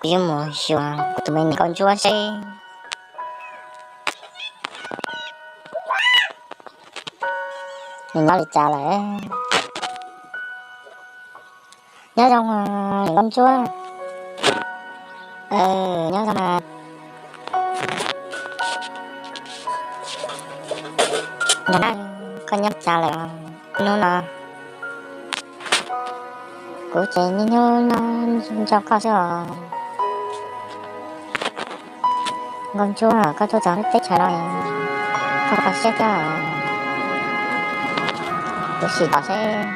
Yuav mus xyuas kuv tus me niam nkauj ntsuab seb nws nyob li cas lawm. Nyob zoo, niam nkauj ntsuab. Nyob zoo mas. Nag na, koj nyob li cas lawm? Hnub no kuv ces niaj hnub nyob nco koj xwb os. Nkauj ntsuab, koj tuaj txog lub teb chaws no, koj kho siab thiab. Kuv sim tos seb.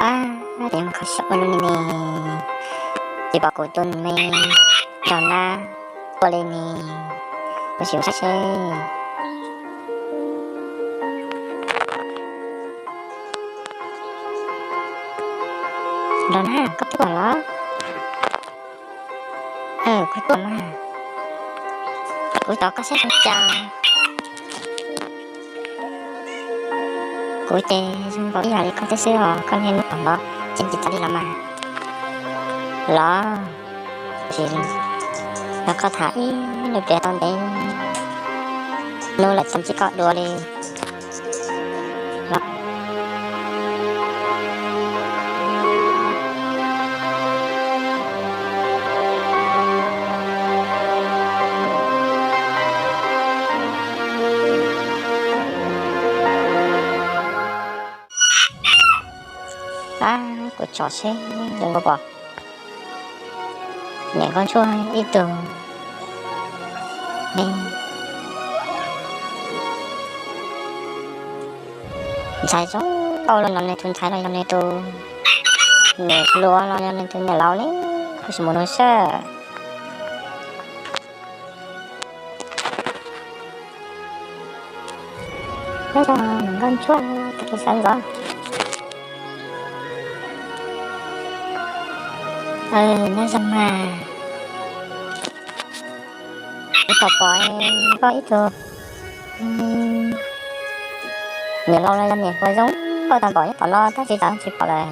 Ab, ces kho siab ua luaj li ne, tsis pom kuv tus me nraug nab tuaj li ne. Kuv sim mus saib seb. Nraug nab, koj tuaj los? Kuv tuaj mas, kuv tos koj saib zoo cas. Kuv ces zoo nkaus ib yam li koj thiab xwb os, koj niaj hnub tom npov ces tsis tau li los mas. Los, sim los koj tham ib lub pliag tau ntev, hnub lawm tsis ntsib koj dua li. Ab, kuv tsom seb zoo nkaus pom niam nkauj ntsuab ib tug me ntxhais zoo nkauj los yog nws tus ntxhais los yog nws tus niam hluas los yog nws tus niam laus ne, kuv sim mus nug seb. Nyob zoo niam nkauj ntsuab, koj xav ntxov. Nyob zoo mas, kuv tau pom koj ib tug niam laus los yog niam hluas zoo nkauj tag npaum nyob tom no tab sis cas tsis pom lawm.